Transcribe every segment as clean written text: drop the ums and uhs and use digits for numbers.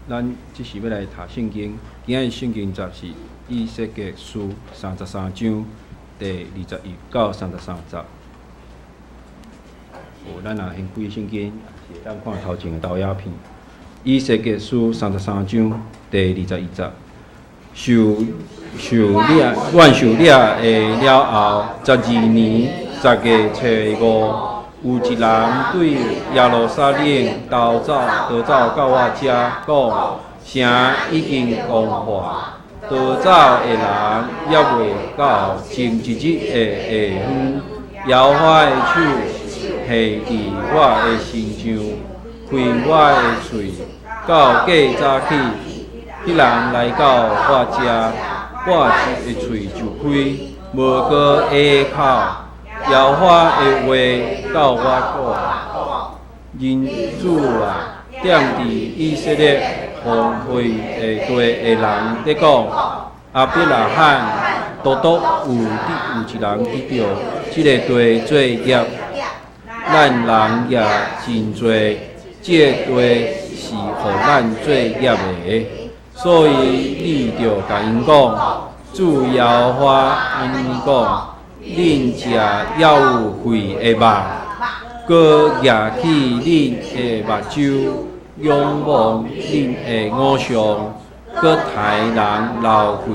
咱這時欲來讀聖經，今仔日聖經節是以西結書33章第21到33節。有咱若掀開聖經，是會當看頭前的投影片。以西結書三十三章第21節，受受掠阮受掠的了後，12年10月初五，有一人對耶路撒冷逃走，逃走到我遮，講城已經攻破，逃走的人猶未到前一日的下昏，耶和華的手下佇我的身上，開我的喙，到過早起，彼人來到我遮，我的喙就開，無閣閉口。耶和華的話到我講：人子啊，踮佇以色列荒廢的地的人咧講，亞伯拉罕獨獨有得有一人得著這个地做業，咱人也真濟，這个地是予咱做業的，所以你著共𪜶講，主耶和華按呢講：恁食猶有血的肉，閣舉起恁的目睭仰望恁的偶像，閣刣人流血，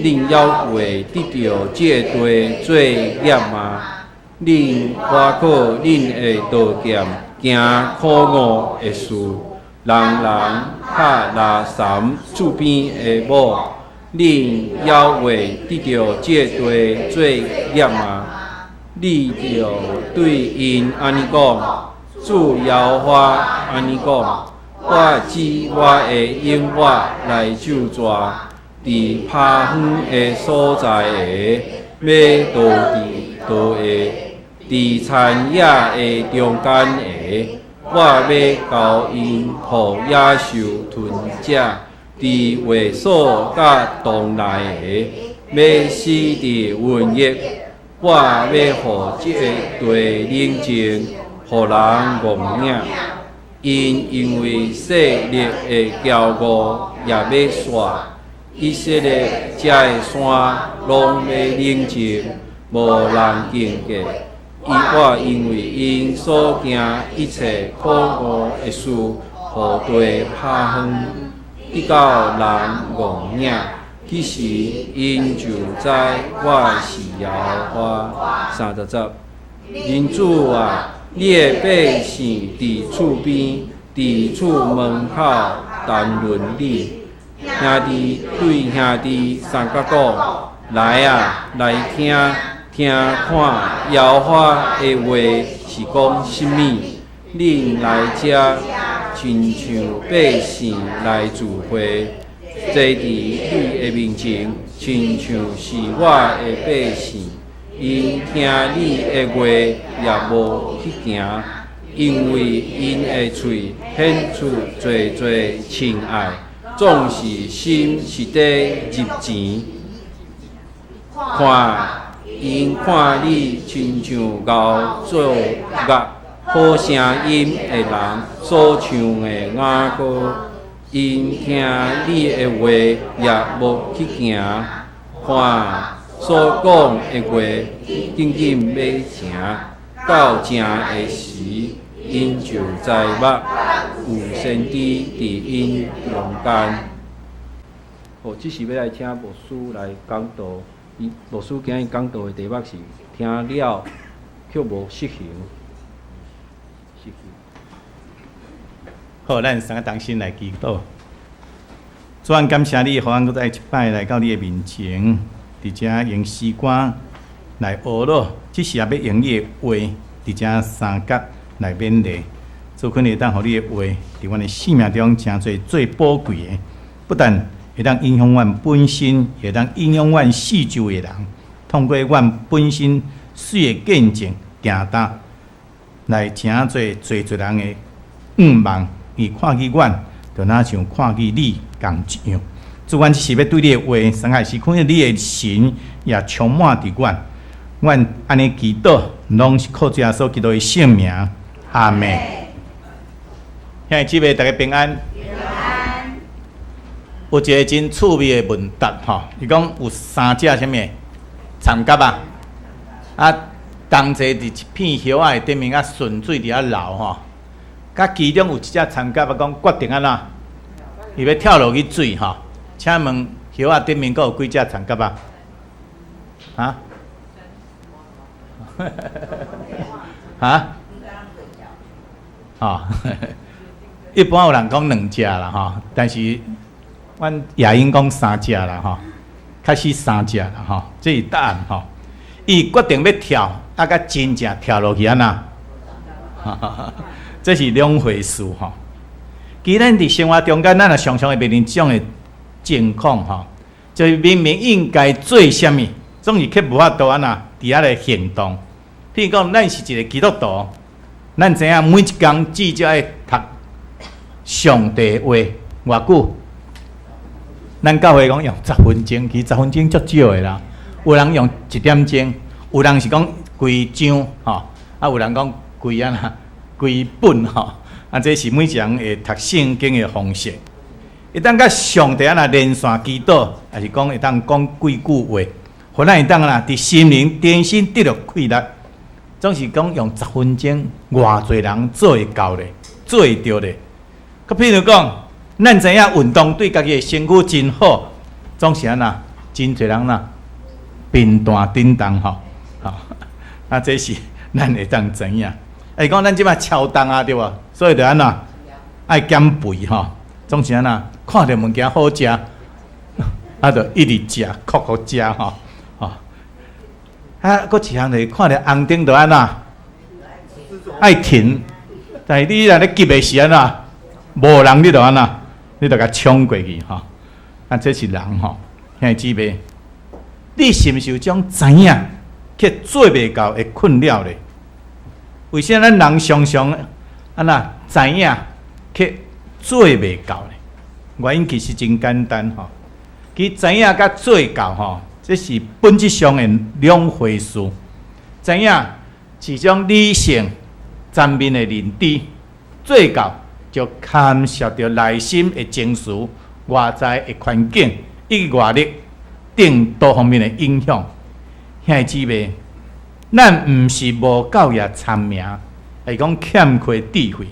恁猶未得著這地做業嗎？恁誇口恁的刀劍行可惡的事，人人拍拉毡厝邊的某，恁猶未得著這地做業嗎？你著對𪜶按呢講：主耶和華按呢講，我指我的永活來咒詛，佇拍遠的所在的，欲逃佇倒的，佇田野的中間的，我欲交𪜶予野獸吞食，佇畫所佮洞內的，欲死佇瘟疫。我欲予這个地冷靜，予人戇領。𪜶因為勢力的驕傲也欲煞，以色列遮的山攏欲冷靜，無人經過。伊我因為𪜶所行一切可惡的事，予地拍遠，得到人戇領。彼時，𪜶就知我是耶和華。30節，人子啊，你的百姓佇厝邊，佇厝門口談論你。兄弟對兄弟相佮講：來啊，來聽，聽看耶和華的話是講啥物？恁來遮，親像百姓來聚會，坐佇你的面前，親像是我的百姓。𪜶聽你的話也無去行，因為𪜶的喙顯出濟濟親愛，總是心是咧入錢。看，𪜶看你親像𠢕做樂好聲音的人所唱的雅歌，𪜶聽你的話也無去行。看，所講的話緊緊欲成，到成的時，𪜶就知捌有先知佇𪜶中間。好，這時欲來請牧師來講道。伊牧師今日講道的題目是聽了卻無實行。實行。好，咱三个同心來祈禱。主啊，感謝你，予阮閣再一擺來到你的面前，佇遮用詩歌來學咯。這時也欲用你的話，佇遮相佮來勉勵。主懇你會當予你的話，佇阮的生命中成做最寶貴的，不但會當影響阮本身，會當影響阮四周的人。通過阮本身水的見證行動，來成做濟濟人的向望。伊看見阮，就若像看見你仝一樣。主，阮這是欲對你的話，三個是看見你的神也充滿佇阮。阮按呢祈禱，攏是靠主耶穌基督的聖名。阿門。兄弟姊妹，大家平安。有一个真趣味的問答吼，伊講有三隻啥物田蛤啊，啊，同齊佇一片葉仔的頂面啊，順水佇遐流吼。佮其中有一隻田蛤啊，講決定按怎，伊欲跳落去水吼。請問葉仔頂面閣有幾隻田蛤啊？啊？啊？哦，一般有人講兩隻啦吼，但是阮亞英講三隻啦吼，確實三隻啦吼，這是答案吼。伊決定欲跳，啊，佮真正跳落去按怎？這是兩回事吼。其實咱佇生活中間，咱也常常會面臨這種的情況吼，就是明明應該做啥物，總是卻無法度按怎佇遐咧行動。譬如講，咱是一個基督徒，咱知影每一工至少愛讀上帝話偌久？咱教會講用十分鐘，其實十分鐘足少的啦。有人用一點鐘，有人是講規章吼，啊有人講規按怎規本吼，啊這是每一人會讀聖經的方式。會當佮上帝按怎連線祈禱，抑是講會當講幾句話，予咱會當按怎佇心靈重新得著氣力。總是講用十分鐘，偌濟人做會到咧，做會著咧。閣譬如講，咱知影運動對家己的身軀真好，總是按怎，真濟人啦，貧惰振動吼，吼，啊，這是咱會當知影。會講咱這擺超重啊，對無？所以著按怎，愛減肥吼，總是按怎，看著物件好食，啊，著一直食，苦苦食吼，吼。啊，閣一項就是看著紅燈著按怎，愛停，但是你若咧急的時按怎，無人你著按怎，你著共衝過去吼。啊，這是人吼，兄弟姊妹，你是毋是有種知影卻做袂到的困擾咧？為啥咱人常常按怎知影卻做袂到咧？原因其實真簡單吼，其實知影佮做到吼，這是本質上的兩回事。知影是一種理性層面的認知，做到就牽涉著內心的情緒、外在的環境以及外力等多方面的影響。兄弟姊妹，咱毋是無教育聰明，會講欠缺智慧，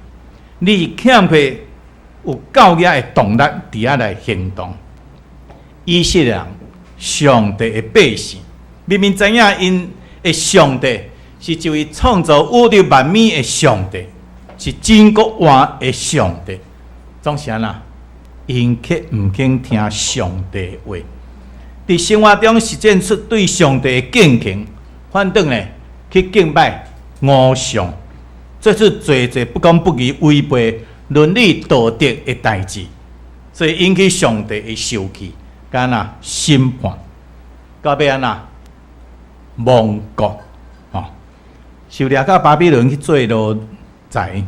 你是欠缺有教養的動力佇遐來行動。以色列人，上帝的百姓，明明知影𪜶的上帝是一位創造宇宙萬物的上帝，是真閣活的上帝，總是按怎，𪜶卻毋肯聽上帝的話，佇生活中實踐出對上帝的敬虔，反轉咧去敬拜偶像，做出濟濟不公不義、違背倫理道德的代誌，所以引起上帝的受氣。按怎審判，到尾按怎亡國，吼，受掠到巴比倫去做奴才，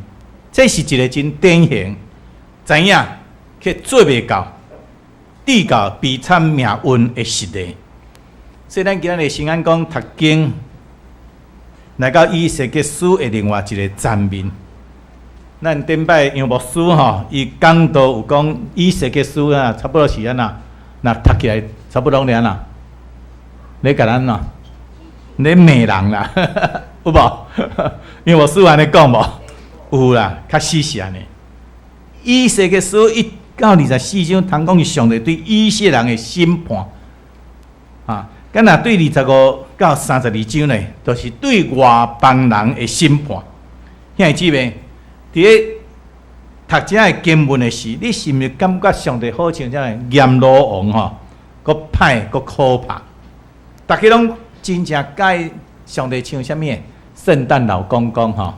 這是一個真典型，知影卻做袂到，致到悲慘命運的實例。所以咱今日先按講讀經，來到以西結書的另外一個層面。咱頂擺楊牧師吼，伊講道有講以西結書啊，差不多是按怎？若讀起來差不多攏按怎？咧共咱怎？咧罵人啦，有無？楊牧師按呢講無？有啦，確實是按呢。以西結書1到24章，通講是上帝對以色列人的審判。啊，敢若對25到32章呢，就是對外邦人的審判。兄弟姊妹，佇咧讀這个經文的時，你是毋是感覺上帝好像啥個閻羅王吼，閣歹閣可怕？逐家攏真正佮意上帝像啥物？聖誕老公公吼，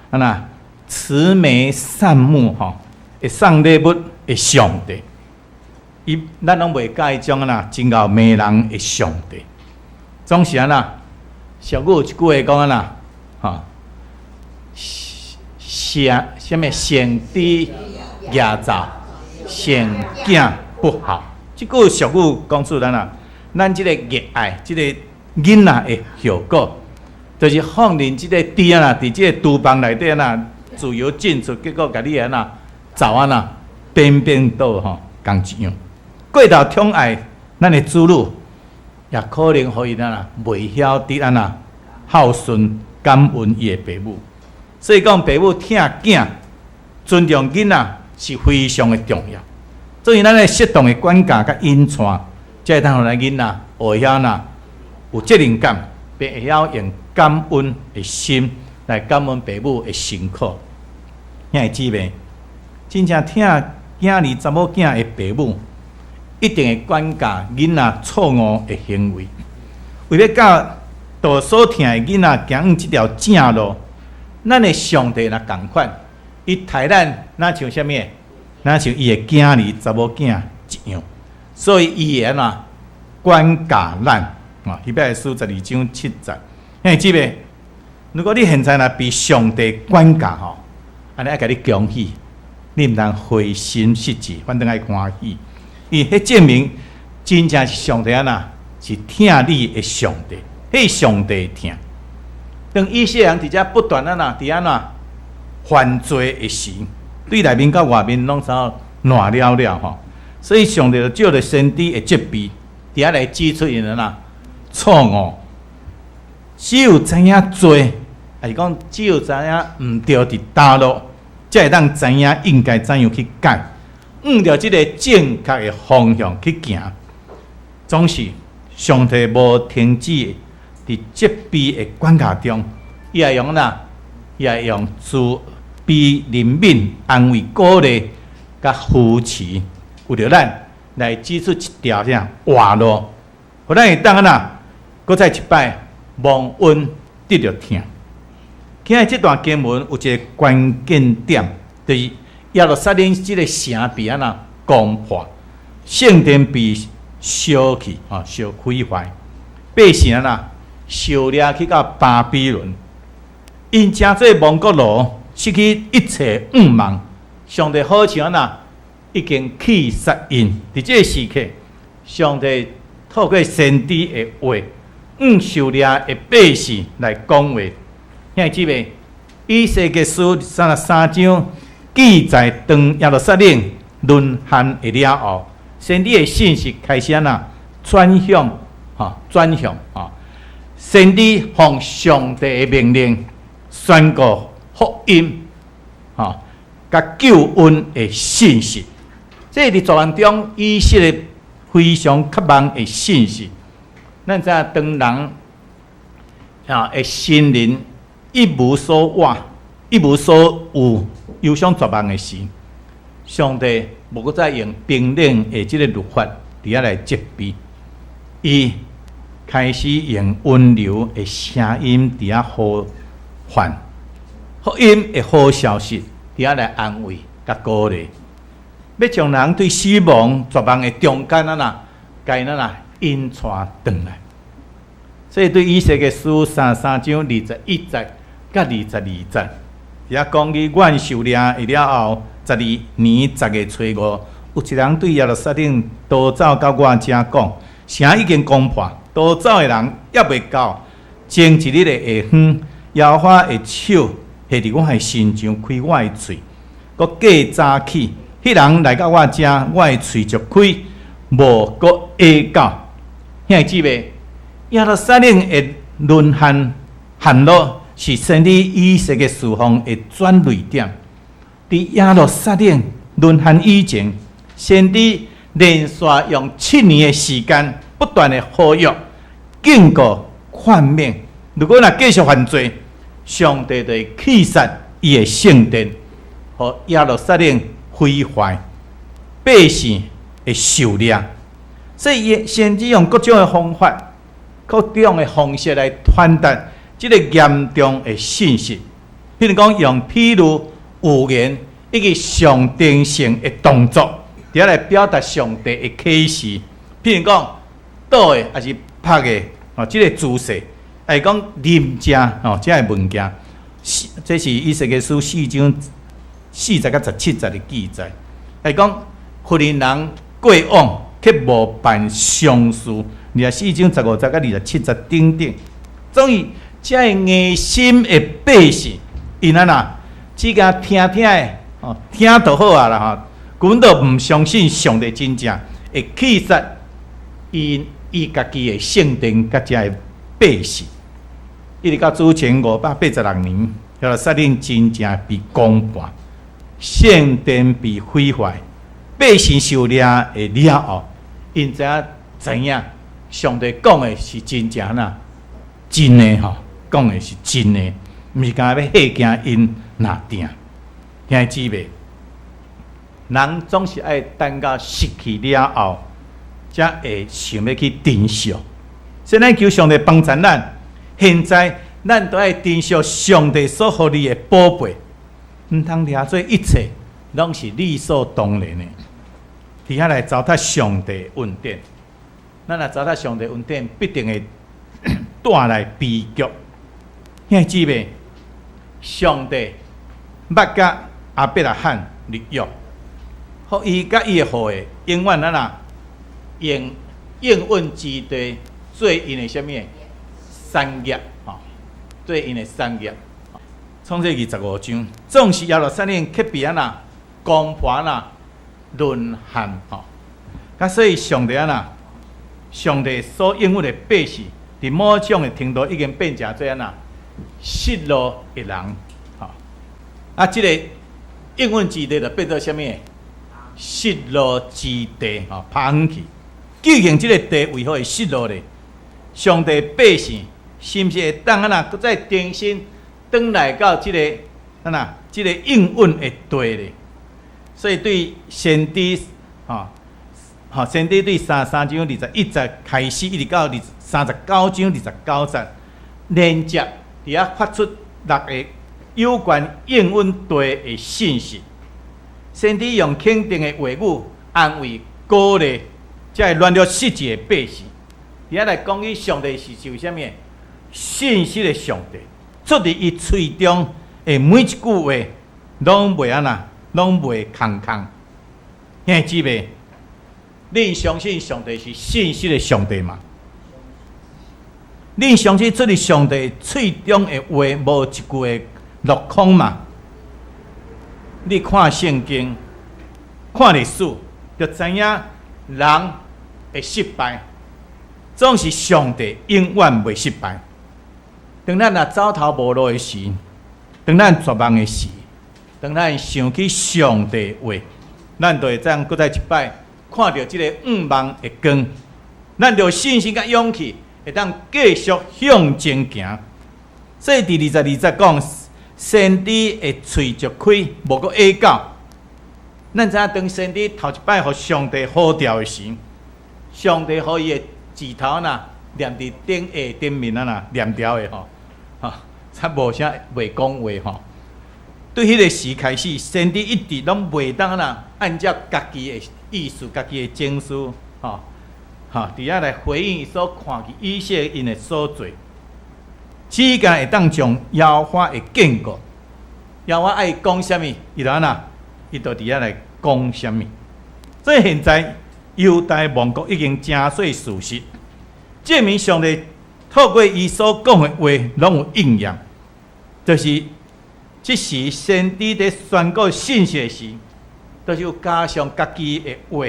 按怎慈眉善目吼，會送禮物的上帝。伊咱攏袂佮意這種按怎真𠢕罵人的上帝，總是按怎？俗語有一句話講按怎？吼，啥啥物先知夯灶，先囝不孝。這句俗語講出咱啊，咱這個熱愛，這個囡仔的後果，就是放任這個豬仔佇這個廚房內底按怎自由進出，結果共你按怎灶按怎顛顛倒吼，仝一樣。過頭寵愛咱的子女，也可能予𪜶按怎袂曉得按怎孝順感恩伊的爸母。所以講，爸母疼囝、尊重囡仔是非常的重要。所以，咱愛適當的管教佮引帶，才會當予咱囡仔學會曉按怎有責任感，並會曉用感恩的心來感恩爸母的辛苦。兄弟姊妹，真正疼囝兒查某囝的爸母，一定會管教囡仔錯誤的行為，為欲教導所疼的囡仔行往這條正路，咱的上帝若仝款，伊待咱若像啥物？若像伊的囝兒查某囝一樣，所以伊會按怎管教咱啊？希伯來書12章7節，兄弟姊妹，如果你現在若被上帝管教吼，按呢愛共你恭喜，你毋通灰心失志，反轉愛歡喜，因為彼證明真正是上帝按怎是疼你的上帝，彼上帝疼。當以色列人佇遮不斷按怎佇按怎犯罪的時，對內面佮外面攏怎爛了了吼，所以上帝就藉著先知的責備，佇遐來指出𪜶按怎錯誤。只有知影罪，抑是講只有知影毋對佇佗落，才會當知影應該怎樣去改，向著這个正確的方向去行。總是上帝無停止佇責備的管教中，伊也用哪？伊也用慈悲、憐憫、安慰、鼓勵、佮扶持，為著咱來指出一條啥活路，予咱會當按怎，閣再一擺蒙恩得著疼。今日這段經文有一個關鍵點，就是耶路撒冷這个城被按怎攻破，聖殿被燒去，吼，燒毀壞，百姓按怎受掠去到巴比倫，𪜶成做亡國奴，失去一切向望。上帝好像按怎已經棄殺𪜶。佇這个時刻，上帝透過先知的話，向受掠的百姓來講話。兄弟姊妹，以西結書33章記載，當耶路撒冷淪陷的了後，先知的信息開始按怎轉向，吼，轉向，吼。先知奉上帝的命令宣告福音，吼，佮救恩的信息。這佇絕望中以色列非常渴望的信息。咱知影當人啊的心靈一無所獲、一無所有、憂傷絕望的時，上帝無閣再用冰冷的這个律法佇遐來責備，伊開始用溫柔的聲音佇遐呼喚，福音的好消息佇遐來安慰佮鼓勵，欲將人對死亡絕望的中間按怎，共𪜶按怎引帶轉來。所以對以西結書33章21節佮22節，遐講起阮受掠的了後，12年10月初五，有一人對耶路撒冷逃走到我遮講，城已經攻破，逃走的人猶未到。前一日的下昏，耶和華的手下佇我的身上，開我的喙，閣過早起，彼人來到我遮，我的喙就開，無閣下到。兄弟姊妹，耶路撒冷的淪陷陷落，是先知以西結侍奉的轉捩點。佇耶路撒冷淪陷以前，先知連續用7年的時間，不斷的呼籲、警告、勸勉。如果若繼續犯罪，上帝就會棄殺伊的聖殿，予耶路撒冷毀壞，百姓會受掠。所以，先知用各種的方法、各種的方式來傳達這个嚴重的信息。譬如講，用譬喻、寓言以及象徵性的動作，佇遐來表達上帝的啟示。譬如講，倒的抑是拍的，哦，這个姿勢，抑是講啉食，哦，這个物件，這是以西結書4章4節到17節的記載。抑是講，婦人人過往卻無辦喪事，24章15節到27節等等。總之，這个硬心的百姓，𪜶按怎，只敢聽聽的，哦，聽就好啊啦吼，根本都毋相信上帝真正會會棄殺𪜶伊家己的聖殿佮遮的百姓。一直到主前586年，耶路撒冷真正被攻破，聖殿被毀壞，百姓受掠的了後，𪜶才知影上帝講的是真正哪真的吼，講的是真的，毋是干焦欲嚇驚𪜶若定。兄弟姊妹，人總是愛等到失去了後，才會想欲去珍惜。所以咱求上帝幫助咱，現在咱都愛珍惜上帝所予你的寶貝，毋通掠做一切攏是理所當然的。佇遐來糟蹋上帝恩典，咱若糟蹋上帝恩典，必定會帶來悲劇。兄弟姊妹，上帝捌佮亞伯拉罕立約，予伊佮伊的後裔永遠按怎用應允之地做𪜶的啥物產業吼，做𪜶的產業。創世記15章，總是耶路撒冷卻被按怎攻破按怎淪陷吼。啊，所以上帝按怎，上帝所應允的百姓，佇某種的程度已經變成做按怎失落的人吼。啊，這個應允之地就變做啥物？失落之地吼，拋遠去。究竟這個地為何會失落咧？上帝百姓是毋是會當按怎閣再重新轉來到這個按怎這個應允的地咧？所以對先知吼，吼先知對33章21節開始，一直到39章29節，連接佇遐發出六個有關應允地的信息。先知用肯定的話語安慰鼓勵這个軟弱失志的百姓，佇遐來講起上帝是有啥物？信實的上帝，出佇伊喙中的每一句話，攏袂按怎，攏袂空空。兄弟姊妹，恁相信上帝是信實的上帝嗎？恁相信出佇上帝喙中的話，無一句會落空嗎？你看聖經，看歷史，就知影人會失敗，總是上帝永遠袂失敗。當咱若走投無路的時，當咱絕望的時，當咱想起上帝話，咱就會當閣再一擺看著這个向望的光，咱就有信心佮勇氣，會當繼續向前行。所以佇22節講，先知的喙石開，無閣啞口。咱知影當先知頭一擺予上帝呼召的時，上帝予伊的舌頭若黏佇頂下頂面啊，若黏牢的吼，吼，才無啥袂講話吼。對彼个時開始，先知一直攏袂當若按照家己的意思、家己的情緒，吼，吼，佇遐來回應伊所看見以色列𪜶的所做，只干會當將耶和華的警告，耶和華愛講啥物，伊就按怎，伊就佇遐來講啥物。所以現在猶大亡國已經成做事實，證明上帝透過伊所講的話，攏有應驗。就是這時先知佇宣告信息時，就是有加上家己的話，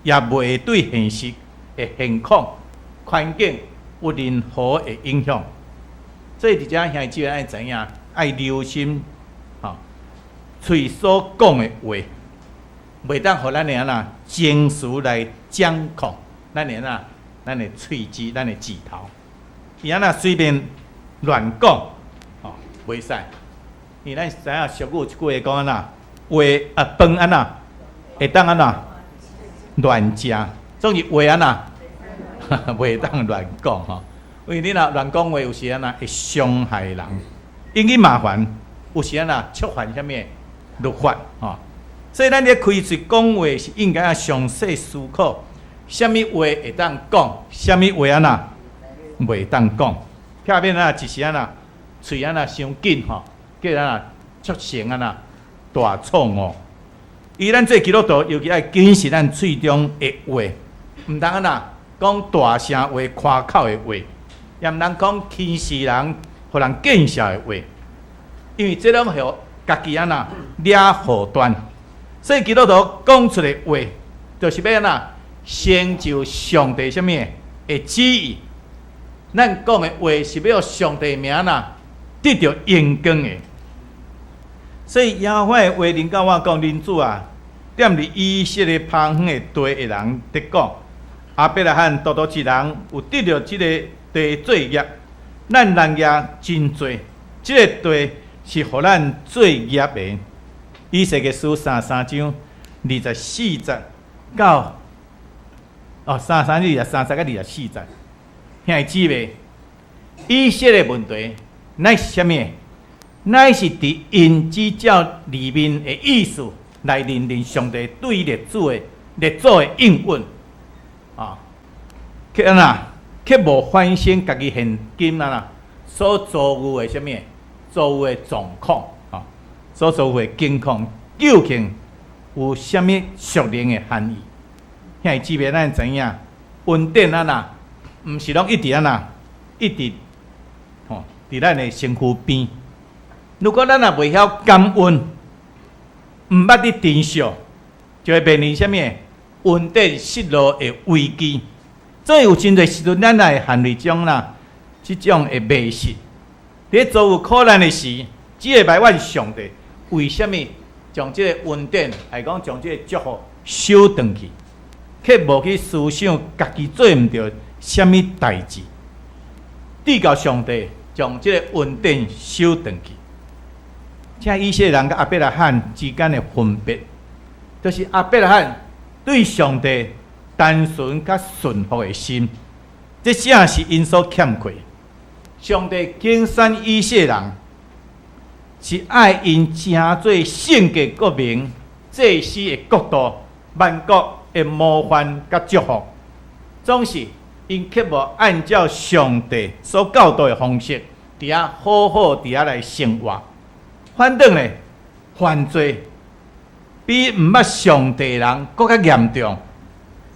也袂對現實的現況、環境有任何的影響。所以佇遮兄弟姊妹愛知影，愛留心，吼，喙所講的話，袂當予咱的按怎情緒來掌控咱的按怎，咱的喙舌、咱的舌頭，伊按怎隨便亂講，吼，袂使。因為咱知影俗語有一句話講按怎，話啊飯按怎會當按怎亂食，總是話按怎袂當亂講吼。因為你若亂講話，有時按怎會傷害人，引起麻煩，有時按怎觸犯啥物律法吼。所以咱咧開喙講話是應該愛詳細思考，啥物話會當講，啥物話按怎袂當講，避免啊一時按怎喙按怎傷緊吼，叫按怎促成按怎大錯誤。以咱做基督徒，尤其愛謹慎咱喙中的話，毋通按怎講大聲話、誇口的話，也毋通講輕視人、予人見笑的話，因為這攏予家己按怎惹禍端。所以基督徒講出的話，就是欲按怎成就上帝啥物的旨意。咱講的話是欲予上帝名啦，得著榮光的。所以耶和華的話臨到我講，人子啊，踮佇以色列拍遠的地的人佇講，亞伯拉罕獨獨一人有得著這个地做業，咱人也真濟，這个地是予咱做業的。以西結書三三章二十四節到哦，三三二十三節佮24節，兄弟姊妹，以色列問題乃是啥物？乃是佇𪜶只照字面的意思來認定上帝對列祖的列祖的應允啊，卻按怎？卻無反省家己現今啊啦所遭遇的啥物？遭遇的狀況啊，所遭遇的境況究竟有啥物屬靈的含義？兄弟姊妹，咱知影，恩典啊啦，毋是攏一直按怎，一直吼佇咱的身軀邊。如果咱若袂曉感恩，毋捌佇珍惜，就會面臨啥物？恩典失落的危機。所以有真濟時陣，咱會陷入種啦，這種的迷失。佇遭遇苦難的時，只會埋怨上帝，為啥物將這个恩典，來講將這个祝福收轉去，卻無去思想家己做毋著啥物代誌，直到上帝將這个恩典收轉去。這以色列人佮亞伯拉罕之間的分別，就是亞伯拉罕對上帝單純佮順服的心，這正是𪜶所欠缺。上帝揀選以色列人，是愛𪜶成做聖潔國民、祭司的國度、萬國的模範佮祝福。總是𪜶卻無按照上帝所教導的方式，佇遐好好佇遐來生活。反轉咧，犯罪比毋捌上帝的人閣較嚴重，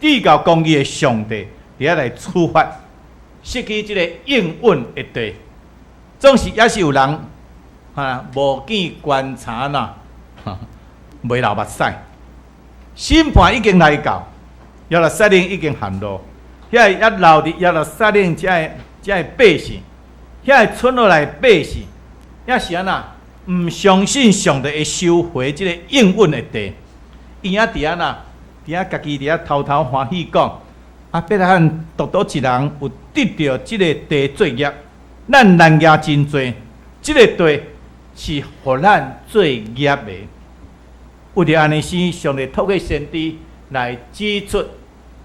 至到公義的上帝佇遐來處罰，失去這个應允的地。總是猶是有人哈無見棺材啦，袂流目屎。審判已經來到，耶路撒冷已經陷落，遐個猶留佇耶路撒冷遮个遮个百姓，遐个賰落來百姓，猶是按怎？毋相信上帝會收回這个應允的地，𪜶猶佇按怎？佇遐家己佇遐偷偷歡喜講，亞伯拉罕獨獨一人有得著這个地做業，咱人也真濟，這个地是予咱做業的。為著按呢時，上帝透過先知來指出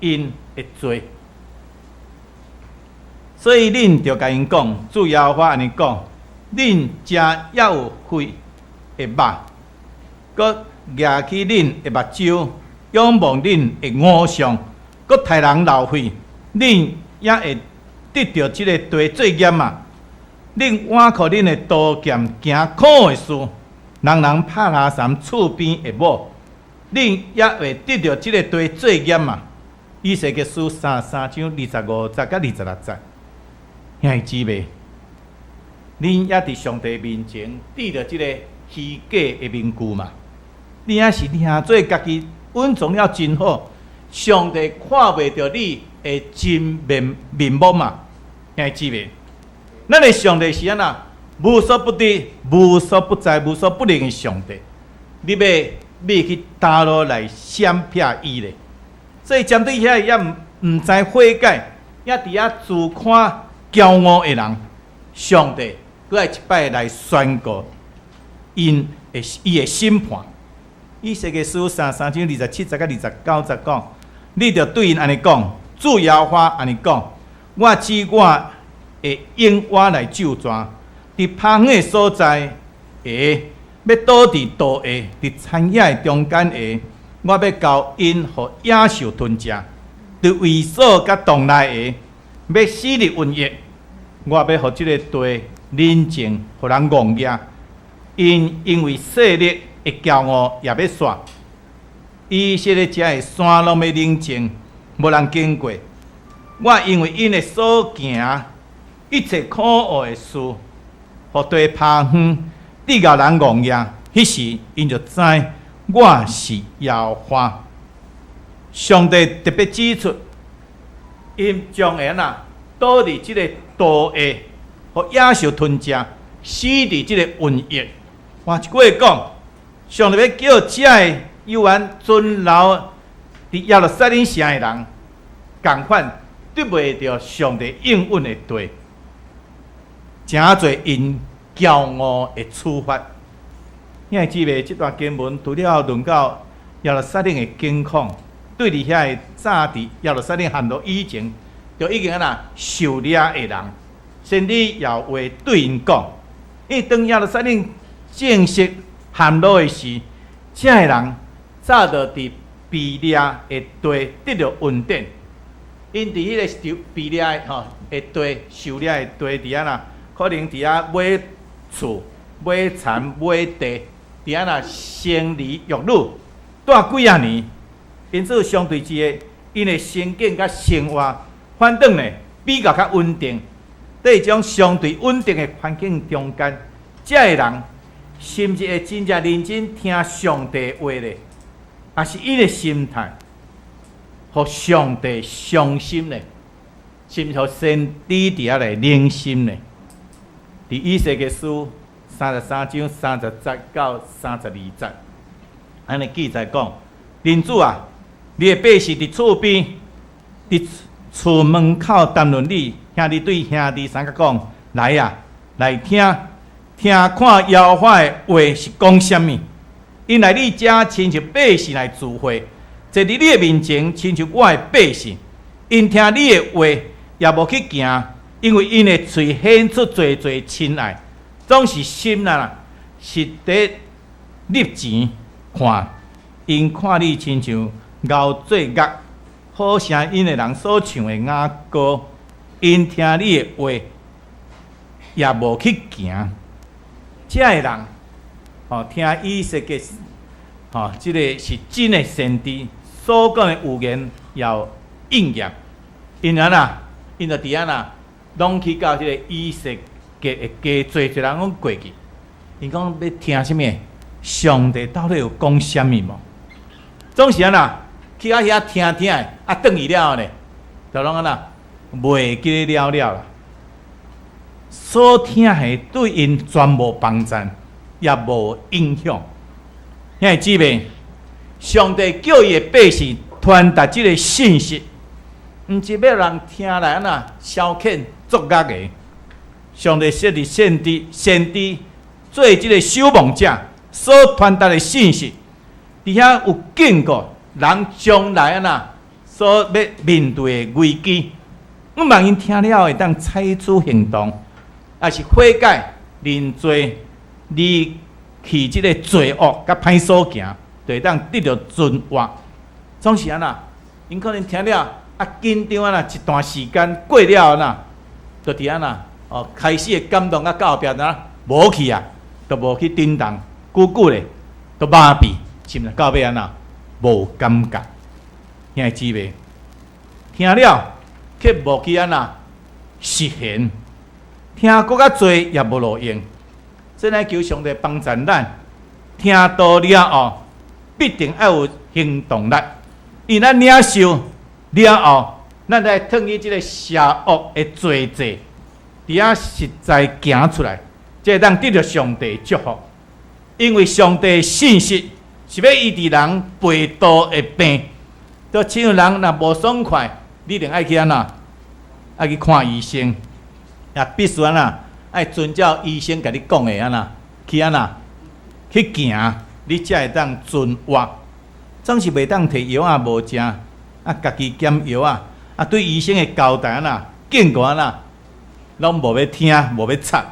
𪜶的罪，所以恁著共𪜶講，主耶和華按呢講。恁食猶有血的肉，閣舉起恁的目睭，仰望恁的偶像，閣刣人流血，恁猶會得著這个地做業嗎？恁倚靠恁的刀劍行可惡的事，人人拍拉三厝邊的某，恁猶會得著這个地做業嗎？以西結書三三章25節佮26節，兄弟姊妹。恁猶佇上帝面前戴著這个虛假的面具嗎？你猶是領做家己隱藏了真好，上帝看袂著你的真面面目嗎？兄弟姊妹，咱的上帝是按怎？無所不知、無所不在、無所不能的上帝。你欲欲去佗落來閃避伊咧？所以針對遐個猶毋知悔改，猶佇遐自誇驕傲的人，上帝閣愛一擺來宣告𪜶的伊的審判。以西結書三三章27節佮29節講，你著對𪜶按呢講，主耶和華按呢講，我指我的永活來咒詛，佇拍遠的所在下，欲倒佇道下，佇田野的中間下，我欲交𪜶予野獸吞食，佇圍所佮洞內下，欲死佇瘟疫，我欲予這个地冷靜，予人戇額。𪜶因為勢力的驕傲也欲散，以色列遮的山攏欲冷靜，無人經過。我因為𪜶的所行一切可惡的事，予地拍遠，直予人戇額。彼時𪜶就知我是耶和華。上帝特別指出，𪜶將會按怎倒佇這个毒下，予野獸吞食，死佇這个瘟疫。換一句話講，上帝欲叫遮个猶原存留佇耶路撒冷城的人，仝款得袂著上帝應允的地，誠濟𪜶驕傲的處罰。兄弟姊妹，這段經文除了論到耶路撒冷的境況，對佇遐个早佇耶路撒冷陷落以前，就已經按怎受掠的人，先知也有話對𪜶講，因為當耶路撒冷正式陷落的時，遮个人早就佇被掠的地得著恩典。𪜶佇彼个受被掠的吼的地，受掠的地佇遐啦，可能佇遐買厝、買田、買地，佇遐啦生兒育女，蹛幾仔年。因此，相對之下，𪜶的生境佮生活，反轉呢比較較穩定。佇這種相對穩定的環境中間，遮个人是毋是會真正認真聽上帝話咧？抑是𪜶的心態，予上帝傷心咧？是毋是予先知佇遐來忍心咧？佇以西結書33章30節到32節，按呢記載講：人子啊，你的百姓佇厝邊，佇厝門口談論你，兄弟對兄弟相佮講：來啊，來聽，聽看耶和華的話是講啥物？𪜶來你遮親像百姓來聚會，坐佇你的面前，親像我的百姓。𪜶聽你的話，也無去行，因為𪜶的喙顯出濟濟親愛，總是心啊，是佇睨錢看。𪜶看你親像熬做樂，好聲音的人所唱的雅歌。𪜶聽你的話，也無去行。遮个人，吼，聽以西結，吼，這个是真的先知所講的預言要應驗。𪜶按怎，𪜶就佇按怎，攏去到這个以西結的家，濟濟人攏過去。𪜶講欲聽啥物？上帝到底有講啥物無？總是按怎，去到遐聽聽的，啊，轉去了後呢，就攏按怎，袂記得了了啦。所聽的對𪜶全無幫贊，也無影響。兄弟姊妹，上帝叫伊的百姓傳達這个信息，毋是欲人聽來按怎消遣作樂的。上帝設立先知，先知做這个守望者所傳達的信息，佇遐有警告人將來按怎所欲面對的危機，毋望𪜶聽了會當採取行動，抑是悔改認罪，離棄這个罪惡佮歹所行，就會當得著存活。總是按怎，𪜶可能聽了啊緊張按怎一段時間過了按怎，就佇按怎哦開始的感動啊到後壁怎無去啊，就無去振動，久久咧就麻痹，甚至到尾按怎無感覺。兄弟姊妹，聽了卻無去按怎實現，聽閣較濟也無路用。真愛求上帝幫助咱，聽道了後，必定愛有行動力。因為咱領受了後，咱來脫去這个邪惡的罪債，佇遐實在行出來，才會當得著上帝祝福。因為上帝信實是欲醫治人背道的病，就親像人若無爽快，你一定愛去按怎？愛去看醫生，也必須按怎？愛遵照醫生共你講的按怎？去按怎？去行，你才會當存活。總是袂當提藥仔無食，啊，家己減藥仔，啊，對醫生的交代按怎？警告按怎？攏無欲聽，無欲插，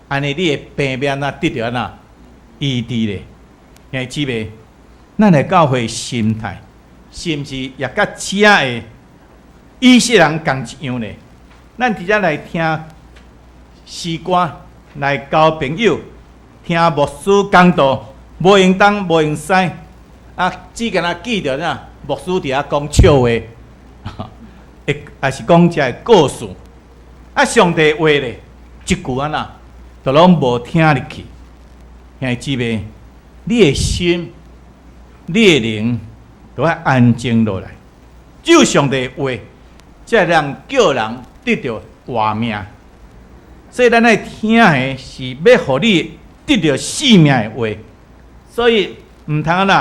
按呢你的病欲按怎得著按怎醫治咧？兄弟姊妹，咱的教會心態，是毋是也佮遮的以色列人仝一樣呢？咱佇遮來聽詩歌，來交朋友，聽牧師講道，無閒東，無閒西，啊，只干焦記著啥？牧師佇遐講笑話，會抑是講遮的故事。啊，上帝話咧，一句按怎，都攏無聽入去。兄弟姊妹，你的心、你的靈，都愛安靜落來。只有上帝的話，才會當叫人得著活命。所以咱愛聽的是欲予你得著性命的話。所以毋通按怎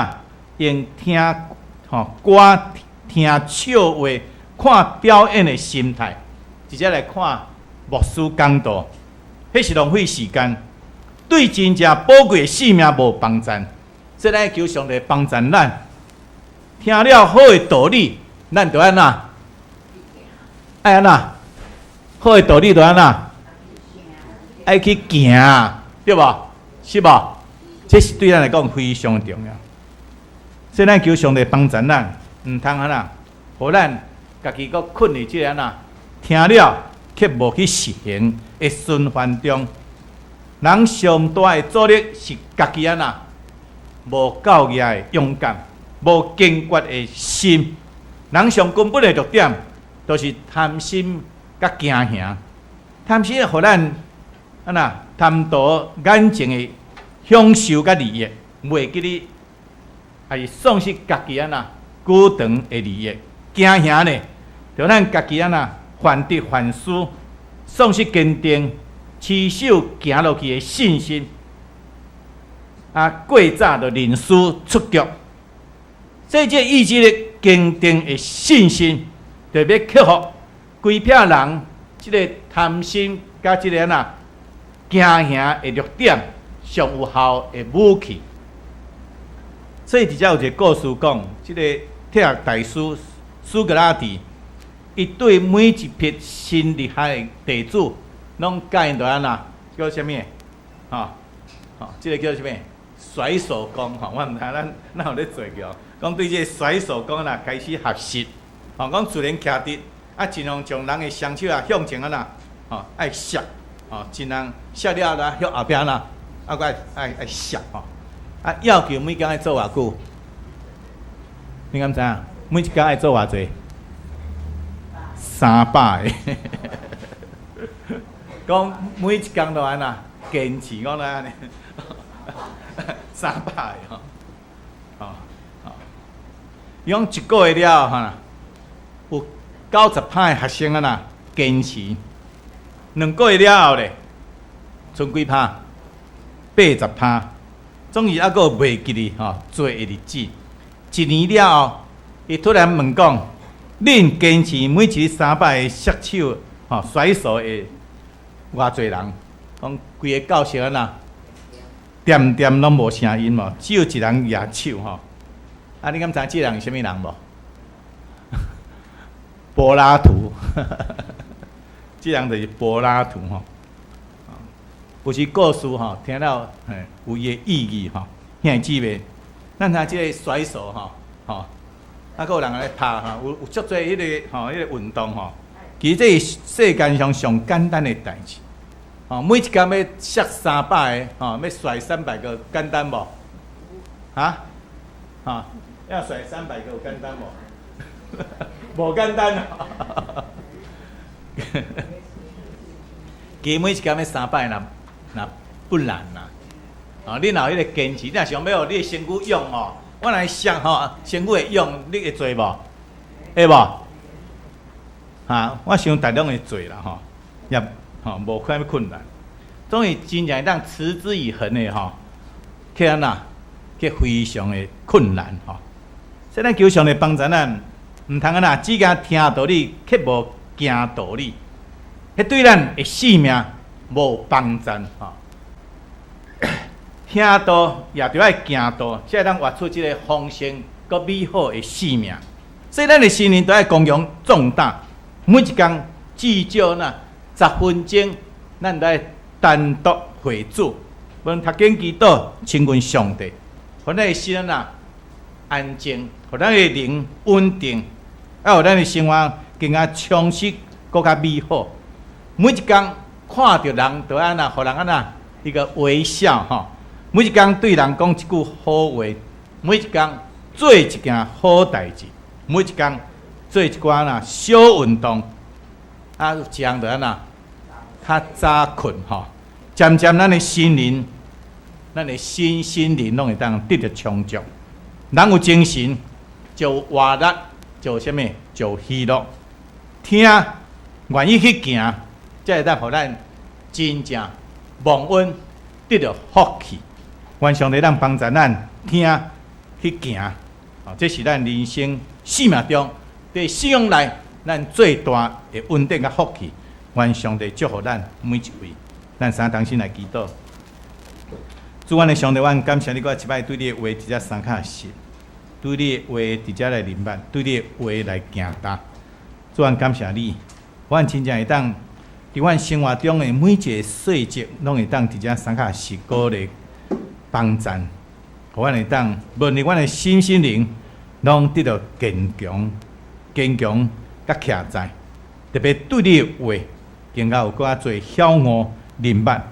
用聽吼歌、聽笑話、看表演的心態，直接來看牧師講道，彼是浪費時間，對真正寶貴的性命無幫贊。所以咱求上帝幫贊咱，聽了好的道理，咱就按怎？愛按怎？好的道理就按怎？愛去行，對無？是無？這是對咱來講非常重要。所以咱求上帝幫助咱，毋通按怎，予咱家己閣困佇這個按怎，聽了卻無去實行的循環中。人上大的阻力是家己按怎，無夠額的勇敢，無堅決的心。人上根本的弱點，就是貪心佮驚嚇。貪心會予咱按怎貪圖眼前的享受佮利益，袂記得，抑是喪失家己按怎久長的利益。驚嚇呢，就咱家己按怎患得患失，喪失堅定，持守行落去的信心。啊，過早就認輸出局。所以這個意志力堅定的信心，就欲克服規撇人這个貪心佮這个按怎驚嚇的弱點，上有效的武器。所以佇遮有一個故事講，這個哲學大師蘇格拉底，伊對每一批新入學的弟子，攏教𪜶著按怎叫啥物？吼，吼，這个叫啥物？甩手功吼，我毋知咱咱有咧做過，講對這个甩手功啦開始學習，吼，講自然徛佇啊，盡量將人的雙手啊向前按怎，吼，愛摔，吼，盡量摔了啦向後壁啦，啊，閣愛愛愛摔吼，啊，要求每工愛做偌久？你敢知影？每一工愛做偌濟？300个。講每一工都按怎堅持，講來按呢，三百个吼，吼吼。伊講一個月了後，有90%的學生按怎堅持，2個月了後咧，賰幾趴？80%，總是猶閣袂記得吼做的日子。一年了後，伊突然問講：恁堅持每一日300个摔手吼甩手的偌濟人？講規个教室按怎？恬恬攏無聲音無，只有一人舉手吼。啊，你敢知這个人是啥物人無？柏拉圖，這人就是柏拉圖吼。有時故事吼，聽了嘿有伊的意義吼。兄弟姊妹，咱聽這个甩手吼，吼，啊，閣有人來拍吼，有有足濟彼个吼，彼个運動吼。其實這是世間上上簡單的代誌。吼，每一工欲摔三百个，吼，欲甩300個，簡單無？哈？哈？要甩三百個有簡單無？無簡單啊！其實每一工欲三擺，若若不難啦。哦，你若有彼个堅持，你若想欲予你的身軀勇吼，我來摔吼，身軀會勇，你會做無？會無？哈，我想大家攏會做啦吼，也吼無啥物困難。總是真正會當持之以恆的吼，去按怎？去非常的困難吼。所以咱求上帝幫助咱，毋通按怎，只驚聽道理，卻無行道理，彼對咱的性命無幫助吼。聽道也著愛行道，才會當活出這个豐盛閣美好的生命。所以咱的心靈著愛剛強壯膽，每一工至少若10分鐘，咱著愛單獨會主，無論讀經祈禱、親近上帝，予咱的心啊安靜，予咱的靈穩定，啊，予咱的生活更加充實、閣較美好。每一工看著人，著按怎，予人按怎一個微笑吼。每一工對人講一句好話，每一工做一件好代誌，每一工做一寡啦小運動，啊，有一項就按怎較早睏吼，漸漸咱的心靈，咱的身心靈攏會當得著充足。人有精神，就有活力。就有啥物？就有喜樂。聽，願意去行，才會當予咱真正蒙恩得著福氣。願上帝當幫助咱聽去行，哦，這是咱人生生命中佇信仰內咱最大的恩典佮福氣。願上帝祝福咱每一位，咱三同心來祈禱。主，阮的上帝，阮感謝你，閣一擺對你的話佇遮相較實，對你的話佇遮來明白，對你的話來行動。主，阮感謝你，阮真正會當佇阮生活中的每一个細節，攏會當佇遮相較實鼓勵幫贊，予阮會當無論阮的身心靈，攏得著堅強、堅強佮徛在，特別對你的話，更加有閣較濟曉悟明白，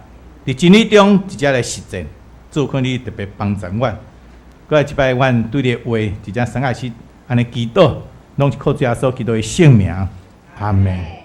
佇真理中直接來實踐。主懇你特別幫助阮，閣來一擺，阮對你的話，佇遮三個是按呢祈禱，攏是靠主耶穌基督的聖名，阿門。